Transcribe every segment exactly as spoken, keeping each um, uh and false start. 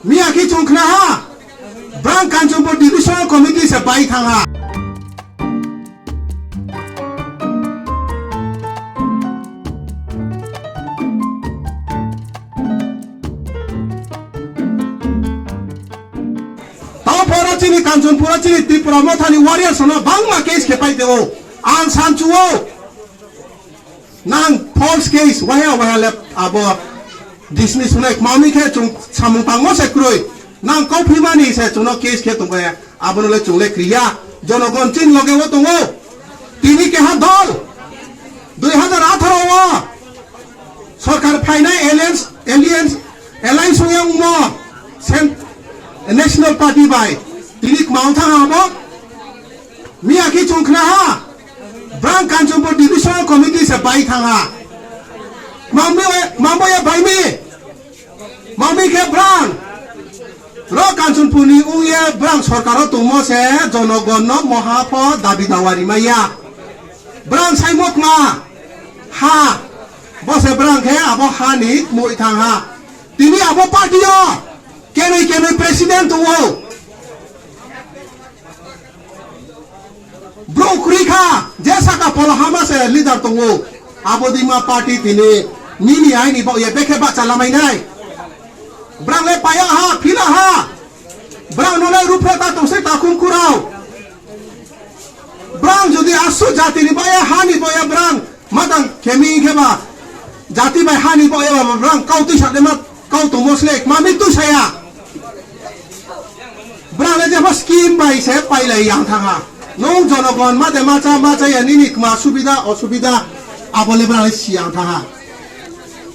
Miya khe chwng khna ha, brang Kanchanpur Divisional Committee se bai thang ha. Tamo poro chini Kanchanpur o chini Tipra Mothani warriors no bangma case khe pai teo. Ang sanchu o. Nang false case, wahya wahya le abo dismiss hwnai, mami khe chwng samung tangmo se kwrwi. Nang kauphimani se chwngno case khe tongkhe, abono le chwng le kriya. Jonogon chini loge o tongo. Tini keha dol, dui hazar atharo o sorkar phainai alliance, alliance, alliance wngya wngmo Cent-, National Party bai. Tini kwmao thang abo. Miya khe chwng khna ha, brang Kanchanpur Divisional Committee se bai thang ha. Mambo, mambo ya bai mi. Mami khe brang. Ro Kanchanpur ni ungye brang sorkar o tongmo se jonogon no moha pho dabi dawa rimaya. Brang saimok ma ha. Bo se brang khe abo ha ni moi thang ha. Tini abo party o kenoi kenoi president tongo. Bro kwrwi kha, je saka polo hama se leader tongo. Abo dima party tini nini aini bo ye bekhe bacha lamai nai. Brang le paya ha, phila ha. Brang no le rupre ta tongse takhum kurao. Brang jodi asu jati ni baya hani baya brang matang kemi khe ba jati bai hani baya ba brang kau twi sa de ma kau tongmo slek mami twi saya. Brang le jebo scheme bai se pailai yang thang ha. Nung jonogon ma de ma cha ma cha ya nini kma subida osubida abo le brang le si yang thang ha.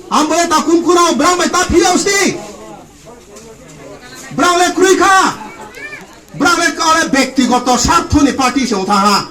Am bole ta kum kurao brang bai ta phiyao si. Brang le krui kha. Brang le kau le bektigoto sartho ni party se thang ha.